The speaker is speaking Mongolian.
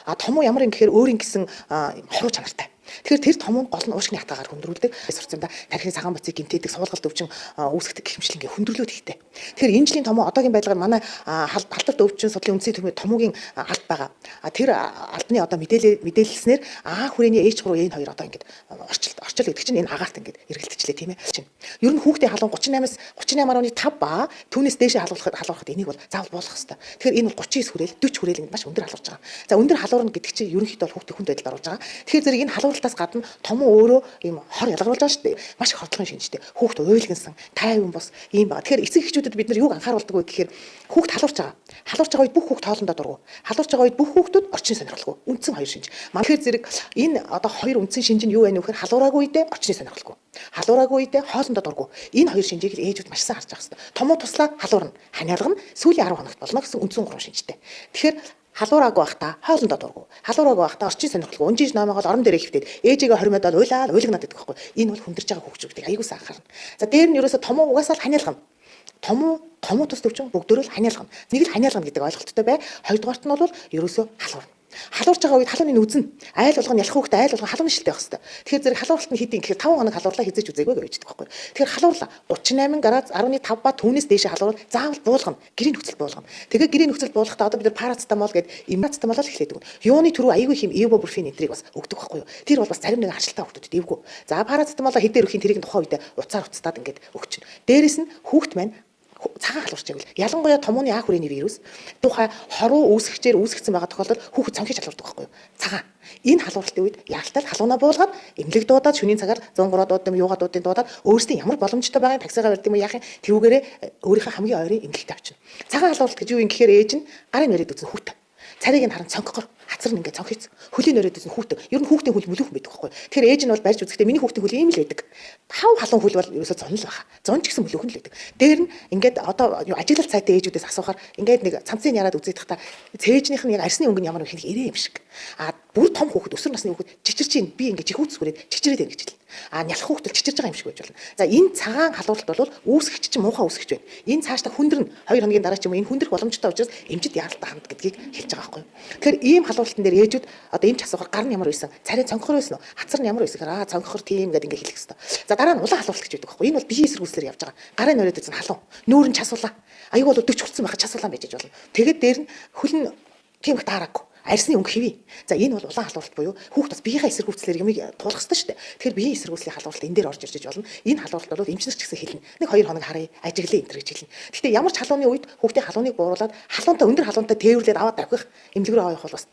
А томуу ямар юм гэхээр өөрийн гэсэн хоруу чанартай. Тэгэхээр тэр томуу гол нь уушгины хатаагаар хөндрүүлдэг. Сурцсан да тархины цагаан боцыг гэмтээдэг, суулгалт өвчин үүсгдэг гэх мэтчил ингээ хөндөрлөөд ихтэй. Тэгэхээр энэ жилийн томуу одоогийн байдлаар манай халдварт өвчин судлалын үндсийн төвийн томуугийн алд байгаа. А тэр албаны одоо мэдээлэлснээр А хүрээний H3 N2 одоо ингээд орчил гэдэг чинь энэ агаарт ингээд эргэлтчихлээ, тийм ээ. Ер нь хүүхдийн халуун 38-аас 38.5 ба түүнээс дээшээ халуурахад энийг бол заавал буулгах хэрэгтэй. Тэгэхээр энэ бол 39 хүрээл 40 хүрээл ингээд маш өндөр халуурж байгаа. За өндөр халуурна гэдэг чинь ерөнхийдөө бол хүүхдийн хүнд байдалд оруулж байгаа. Тэгэхээр зэрэг энэ халууралтаас гадна томуу өөрөө ийм хор ялгаруулж байгаа шүү дээ. Маш их хордлогын шинжтэй. Хүүхд уйлгансан, тайван бос ийм байгаа. Тэгэхээр эцэг эхчүүдэд бид нар юуг анхааруулдаг вэ гэхээр хүүхд халуурч байгаа. Халуурч байгаа үед бүх хүүхд хоолондоо дургу. Халуурч байгаа үед бүх хүүхдүүд орчин сонирхолгүй. Үндсэн хоёр шинж. Тэгэхээр зэрэг энэ одоо хоёр үндсэн шинж нь юу вэ гэхээр халуураагүй үедээ орчны сонирхолгүй. Халуураагүй үедээ хоолондоо дургу. Энэ хоёр шинжийг л ээжүүд маш сайн харж байгаа хэрэгтэй. Томуу туслаа халуурна. Ханиалгана. Сүүлийн 10 хоногт болно гэсэн үндсэн гурван шинжтэй. Тэгэхээр халуураагүй байхдаа хоолондоо дургу. Халуураагүй байхдаа орчин сонирхолгүй. Унжиж номоогоо орон дээрээ хөвтөд ээжигээ хормоодол уйлаа уйлгнаад байдаг байхгүй. Энэ бол хүндэрч байгаа хүүхчүүдийг аягүй сайн анхаарна. За дээр нь ерөөсө томуу угаасаа л ханиалгана. Томуу тус төвчин бүгдөө л ханиалгана. Нэг л ханиалгана гэдэг ойлголттой бай. Хоёрдугаарт нь бол ерөөсөө халуурна. Халуурч байгаа үед халууны нүзэн айл болгоно ялах хүүхдээ айл болгоно халууны шилтэй байх хэвээр. Тэгэхээр зэрэг халууралт нь хэдийн гэхээр 5 хоног халуурлаа хизээж үзээгүй гэж байдаг байхгүй. Тэгэхээр халуурлаа 38 градус 10.5 ба түүнээс дээшээ халуурал заавал буулгана. Гэрийн нөхцөл буулгана. Тэгээ гэрийн нөхцөл буулгахдаа одоо бид нар парацетамол гэдэг имацетамол л эхлээд өгнө. Юуны түрүү аюул хим ибупрофен энтрийг бас өгдөг байхгүй юу. Тэр бол бас зарим нэгэн харшилтай хүүхдүүдэд эвгүй. За парацетамолоо хэдээр өгөх юм тэрийг тухайн үедээ уцаар уцтаад ингээд өгчнө. Дээрэс нь хүүхд маань цагаан халуурч байвал ялангуяа томууны А хүрээний вирус тухай хоруу үүсгчээр үүсгэсэн байгаа тохиолдолд хүүхэд цонхиж халуурдаг байхгүй юу? Цагаан. Энэ халууралтын үед яалтал халуунаа буулгаад эмнэлэг дуудаад шөнийн цагаар 103 дууд юм юугаа дуудын дуудаад өөрсдийн ямар боломжтой байгааг таксигаа барьд юм уу яах юм тэрүүгээрээ өөрийнхөө хамгийн ойрын эмнэлэгт авчина. Цагаан халууралт гэж юу юм гэхээр ээж нь гарын нэрэд үзэн хүүтэй. Царийг нь харан цонхгор хацар нь ингээд цонхиц. Хөлийн нөрөөд үзэн хүүтэн. Ер нь хүүхдийн хөл мөлүүхэн байдаг байхгүй. Тэгэхээр ээж нь бол барьж үзэхдээ миний хүүхдийн хөл ийм л байдаг. Хав халуун хөл бол ерөөсөө зун л баха. Зун ч гэсэн мөлүүхэн л байдаг. Дээр нь ингээд одоо ажиглалт сайтай ээжүүдээс асуухаар ингээд нэг цамцын яраад үзээд тахта цээжнийх нь яг арсны өнгө нь ямар вэ гэх эрээ юм шиг. А бүр том хүүхэд өсвөр насны хүүхэд чичирч ийн би ингээд чихүүц сүрээд чичрээд байна гэж хэлнэ. А нялх хүүхдэл чичирж байгаа юм шиг байж болно. За энэ цагаан халууралт бол үүсгэгч чинь муухай үүсгэж байна. Энэ цаашдаа хүндэрнэ. 2 хоногийн дараа ч юм уу энэ хүндрэх боломжтой учраас эмчит яаралтай ханд гэдгийг хэлж байгаа байхгүй юу. Тэгэхээр ийм халууралтан дээр ээжүүд одоо эмч асуухаар гар нь ямар байсан, царай цонхор байсан уу, хацар нь ямар байсан гэхээр аа цонхор тийм гэдэг ингээд хэлэх хэвээр. За дараа нь улаан халууралт гэж байдаг байхгүй юу. Энэ бол биеийн эсэргүүцлээр явж байгаа. Гарын нөрөөд үзэн халуун. Нүүр нь час улаан. Аюул бол 40 хүрсэн байхад час улаан байж болно. Тэгээд дээр нь хөл нь тийм их таараагүй. Арсны өнгө хэвээ. За энэ бол улаан халууралт буюу хүүхд бас биеийнхээ эсэргүүцлээр юмыг туулах ёстой шүү дээ. Тэгэхээр биеийн эсэргүүцлийн халууралт энэ дээр орж ирж болно. Энэ халууралт бол эмчнэр ч гэсэн хэлнэ. Нэг 2 хоног харъя, ажиглая энэ төр гэж хэлнэ. Гэхдээ ямар ч халууны үед хүүхдийн халууныг бууруулад халуунтай өндөр халуунтай тээвэрлээд аваад давхих эмнэлэг рүү авах бол бас